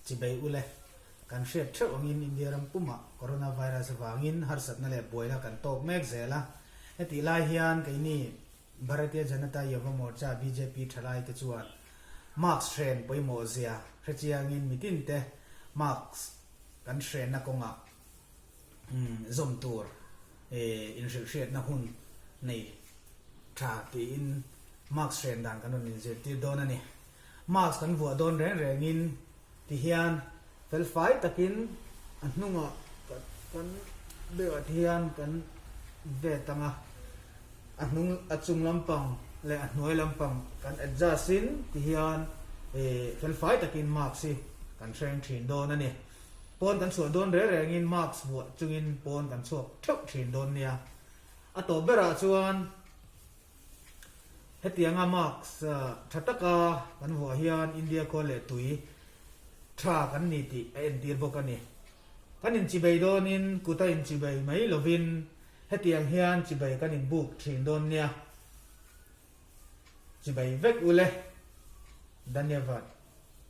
Chibei ule, kan hriat theuh angin India ram pumah Coronavirus avangin harsatna leh buaina kan tawk mek zel a. Hetih lai hian keini Bharatiya Janata Yuva Morcha, bjp, thalai te chuan mask hren pawimawh zia hrechiangin mitinte mask kan hrenna kawngah zawm tur inhrilhhriatna hun nei tha tiin mask hren dan kan rawn inzirtir dawn a ni. Mask kan vuah dawn reng rengin tihian felfai takin a hnungah kan beuh hian kan vet ang a, a hnung a chung lampang leh a hnuai lampang kan adjust in tihian felfai takin mask hi kan hreng thin dawn a ni. Pawn kan chhuah dawn reng rengin mask vuah chungin pawn kan chhuak theuh thin dawn nia. A tawp berah chuan. Hetianga mask tha taka kan vuah hian India khawl leh tui tha kan ni tih a entir bawk a ni. Kan inchibei dawnin kut a inchibei mai lovin hetiang hian chibei kan inbuk thin dawn nia. Chibei vek ule. Dhanyavad.